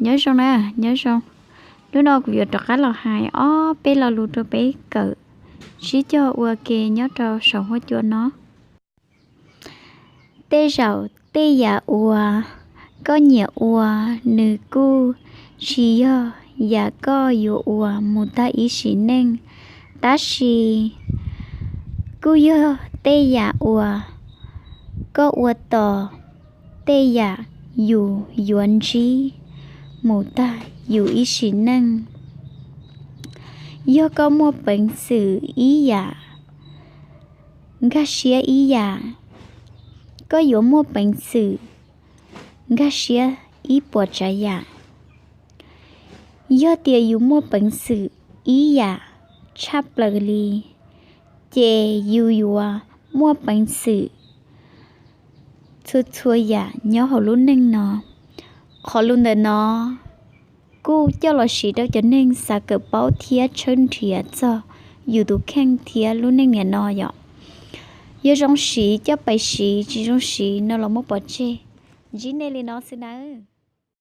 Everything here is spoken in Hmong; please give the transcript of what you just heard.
Nyob zoo na, nyob zoo. Hnub no kuv yuav rov qab los hais ob peb lo lus rau peb kawm sib cog ua ke nyob rau saum huab cua no. Tej zaum tej yam uas koj nyiam ua nws kuj tsis yog yam koj yuav ua mus tag ib sim neej, tab sis kuj yog tej yam uas koj ua tos tej yam yus yuav ntsib mus tag yus ib sim neej. Yog koj muaj peev xwm ib yam, nkag siab ib yam, koj yuav muaj peev xwm nkag siab ib puas tsav yam. Yog tias yus muaj peev xwm ib yam tshaj plaws li, ces yus yuav muaj peev xwm txhua txhua yam nyob hauv lub neej no. Qhov lus ntawm no kuj coj los siv rau cov neeg xav kawm paub thiab tshawb nrhiav txog yus tus kheej thiab lub neej niam no yom. Yog zoo siv coj pais siv, tsis zoo siv no los muab pov tseg. Ntsib nej li no xwb nawb.